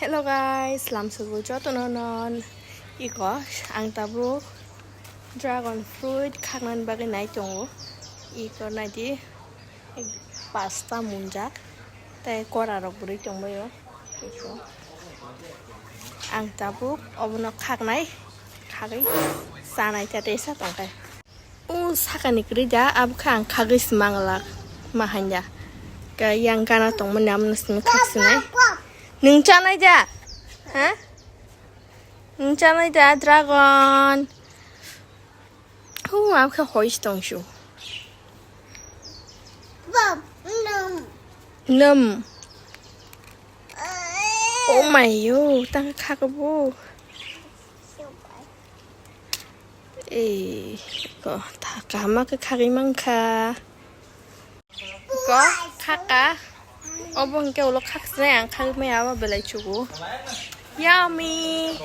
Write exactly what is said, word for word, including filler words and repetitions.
Hello guys, lamsugo jotono non iko ang tabuk dragon fruit khaknani bagwi nai tongo. Iko naidi pasta munjak tei kora rok bwrwi tongbaio. Iko ang tabuk obono khaknai, khagwi chanai ta tesa tongkhe. O sakani kwrwi da, abo khe ang khagwi se manglak, ma hanya. Ka yang gana tongmani amo no simi khak sinai. Nwng chanai da? Ha? Nwng chanai da, dragon? O, abo khe hoi se tong su. Nwm. Oh my yo, tang kha bo. Ei, ko, ta kaham khe khagwi mankha. Ko, khaka. Obo hwnkhe ulo khaksinai ang khagwi maya abo belai chugo. Yummy.